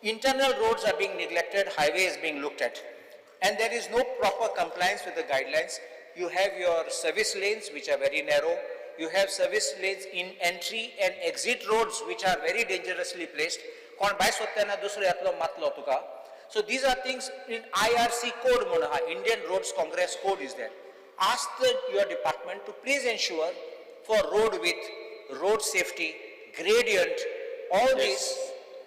Internal roads are being neglected, highway is being looked at. And there is no proper compliance with the guidelines. You have your service lanes, which are very narrow. You have service lanes in entry and exit roads, which are very dangerously placed. कोण भायर सोदतना दुसरो येतलो मातलो तुका. So these are things in IRC code म्हणून आहा, Indian Roads Congress code is there. Ask your department to please ensure for road width, road safety, gradient, all these,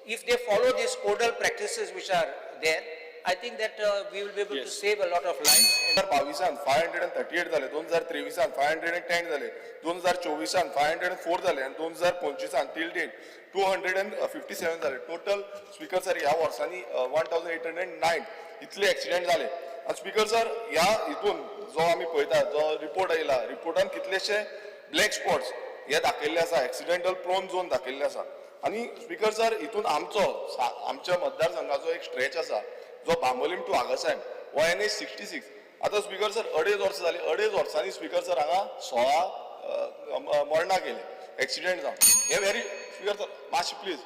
if they follow these codal practices which are there, I think that we will be able to save a lot of lives. हजार बावीसान 538 झाले, 2023ान 510 झाले, 2024ान 504 झाले आनी 2025ान till date 257 झाले. Total speaker sir, ह्या वर्सांनी 1809 इतले accident झाले. आनी स्पीकर सर, ह्या हितून जो आमी पळयता, जो रिपोर्ट आयला, रिपोर्टान कितलेशे ब्लॅक स्पॉट्स हे दाखयल्ले आसा, एक्सिडेंटल प्रोन झोन दाखयल्ले आसा. आनी स्पीकर सर, हितून आमचो आमच्या मतदारसंघाचो एक स्ट्रेच आसा, जो बांबोलीम टू आगासायम, हो एनएच 66. आतां स्पीकर सर, अडेज वर्सां जाली, अडेज वर्सांनी स्पीकर सर, हांगा 16 मरणां केली एक्सिडेंट जावन. हे व्हेरी, स्पीकर सर, मातशें प्लीज,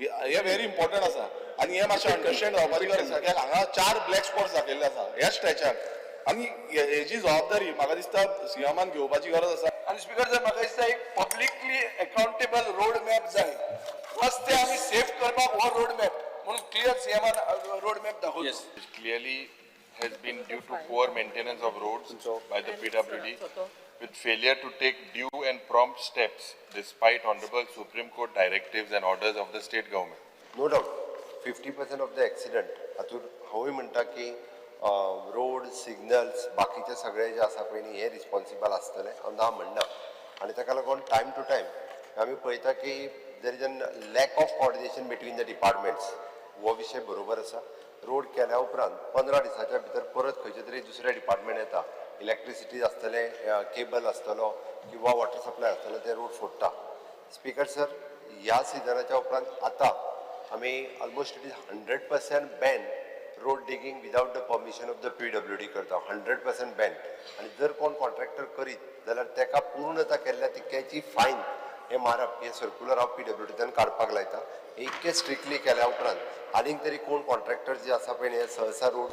हे व्हेरी इम्पॉर्टंट आसा आनी हे मातशें अंडरस्टँड जावपाची गरज आसा, कित्याक हांगा चार ब्लॅक स्पॉट्स दाखयल्ले आसा ह्या स्ट्रेचार आनी हेजी जबाबदारी म्हाका दिसता सीएमान घेवपाची गरज आसा. आनी स्पीकर सर, म्हाका दिसता एक पब्लिकली अकाउंटेबल रोड मॅप जाय. रस्ते आमी सेफ करपाक हो रोड मॅप म्हणून क्लियर सीएमान रोड मॅप दाखोवचो. Which clearly has been due to poor maintenance of roads by the PWD, with failure to take due and prompt steps despite Honorable Supreme Court directives and orders of the state government. No doubt, 50% of the accident हातूंत हांवूय म्हणटा की road signals, बाकीचे सगळे जे आसा पळय न्ही, हे रिस्पॉन्सिबल आसतले, हांव ना म्हणना. आनी ताका लागून टायम टू टायम आमी पळयता की there is an lack of coordination between the departments. हो विशय बरोबर आसा. रोड केल्या उपरांत 15 दिसाच्या भितर परत खंयचे तरी दुसरें डिपार्टमेंट येता, इलेक्ट्रिसिटी आसतलें, केबल आसतलो किंवा वॉटर सप्लाय आसतलो, ते रोड फोडटा. स्पीकर सर, ह्या सिजनाच्या उपरांत आतां आमी almost it is 100% ban road digging without the permission of the PWD करता, 100% बॅन. आनी जर कोण कॉन्ट्रॅक्टर करीत जाल्यार ताका पूर्णता केल्ल्या तितक्याची फायन हे मारप, हे सर्कुलर हांव पीडब्ल्यूडींतल्यान काडपाक लायता. हे इतकें स्ट्रिक्टली केल्या उपरांत आनीक तरी कोण कॉन्ट्रॅक्टर जे आसा पळय न्ही, हे सहसा रोड